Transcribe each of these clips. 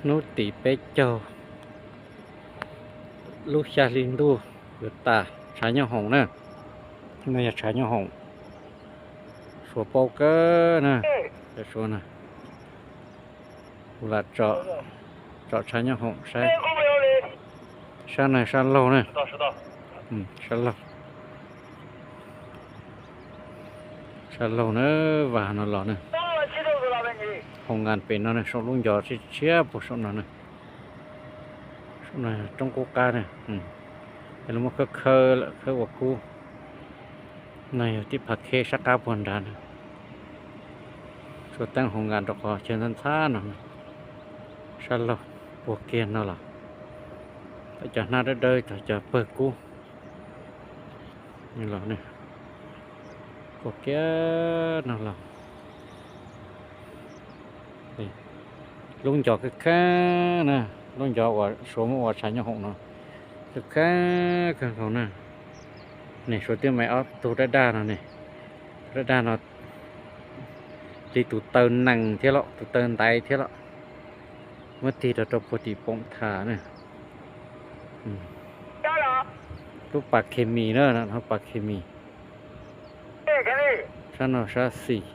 Hnub tim peb caug lub xya hli ntuj yuav tas, tshav nyooj hoom na. No yog tshav nyooj hoom, suav paub kawg na. Suav na, kuv lam tsom tshav nyooj hoom saib. Sab no sab laug na, sab laug, sab laug na, vas no los na. Hoos nkas pem no na, saum lub ncov tshiab tshiab puag saum no na. Saum no roob qub qab na, es lawv muab khawb khawb lawm, khawb ua kub. No yog tib phav kheb sab qab puag nrad na. Tsuas teeb hoos nkas rau qhov chaw ntxhab ntxhab no, sab laug puag kiag no los, cov hnab dawb dawb, cov pawg kub los, puag kiag no los. Lub ncov kheej kheej na, lub ncov uas suav muab ua tshav nyooj hoom no, kheej kheej kawg nkaus na. Ne, suav twb me ob tug daj daj no ne, tus daj daj no li tus taw nees thiab los tus taw ntaiv thiab los, muab tig rau rau puag tim poom tham na. Lub pas khes mis na, lub pas khes mis. Sab no sab xis,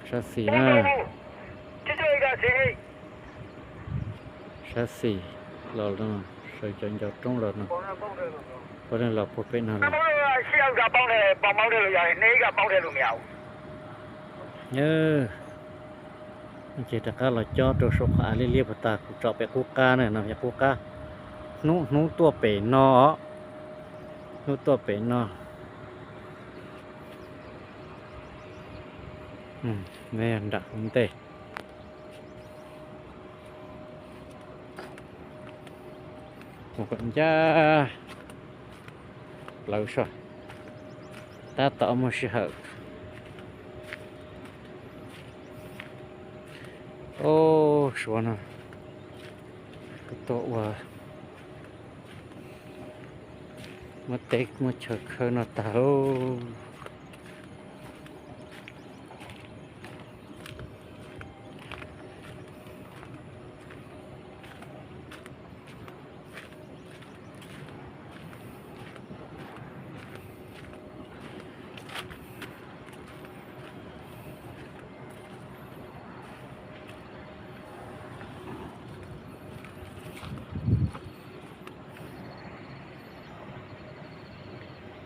sab xis na, sab xis los no, sawv cov ncov roob los no, puav leej los puag pem no lawm. Ces rov qab los cob rau saum qhov av liab liab puag ta, kuv tsom pem qub qab na, no yog qub qab, hnub, hnub tuaj pem no os, hnub tuaj pem no. Nram kuv ntej, mus kom ncaj plawv soj, tab tom muaj sij hawm. Ob, suav no kuv tuaj ua, muab teb muab chaw khawb no tag lauj.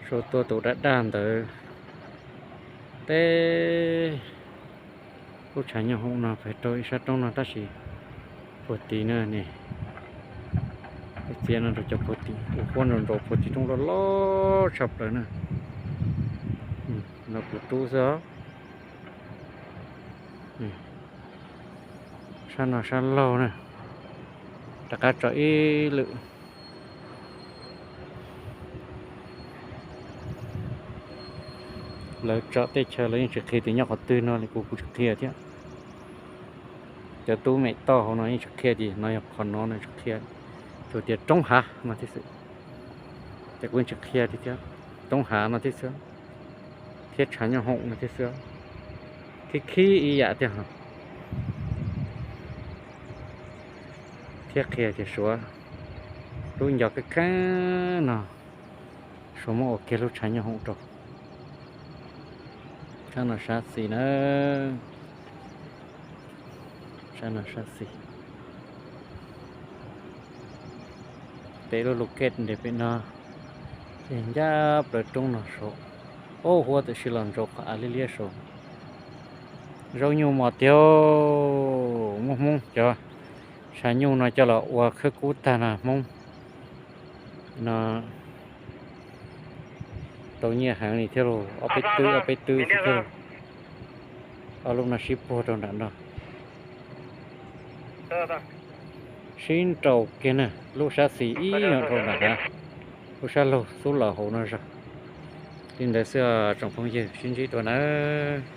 Sau tua tus daj daj ntawd, teb lub tshav nyooj hoom no pem rau ib sab roob no tab sis puag tim na ne, txiav no rau cov puag tim, ua huab nrau nrau puag tim roob loj loj tshaj plaws na. No kuv tub xwb. Sab no sab laug na, rov qab tso ib lwm. Lawv tso tej chaw lawv yeej tsis qhia tias nyob qhov twg no li, kuv kuv tsis qhia thiab. Cov tub mem toj hauv no yeej tsis qhia tias no yog qhov no no, tsis qhia, tsuas tias roob hav no thiab xwb. Ces kuv yeej tsis qhia tiag thiab, roob hav no thiab xwb, thiab tshav nyooj hoom no thiab xwb, khib khib ib yam thiab. Thiab qhia tias suav lub ncov kab kheeb no, suav muab ua kiag lub tshav nyooj hoom rau. Sab no sab xis na, sab no sab xis. Pem lub lus kej nres pem no, ces ncaj plaws roob no saud. Ob, huab tam sim los ntsaum qhov av liab liab saud. Zaub nyuj mos tiag, muaj Hmoob cov tshav nyuj no coj los ua khawb kub tag no Hmoob no tau nyiaj heev li thiab lauj, ob peb twb ob peb twb xwb thiab lauj. Ob lub no sib puag rau nram no, sib nraus kiag na, lub sab xis ib yam rau nram hav, lub sab laug xub los hauv no zog. Li ntawd xwb tsoom phooj ywg, sib ntsib dua nawb.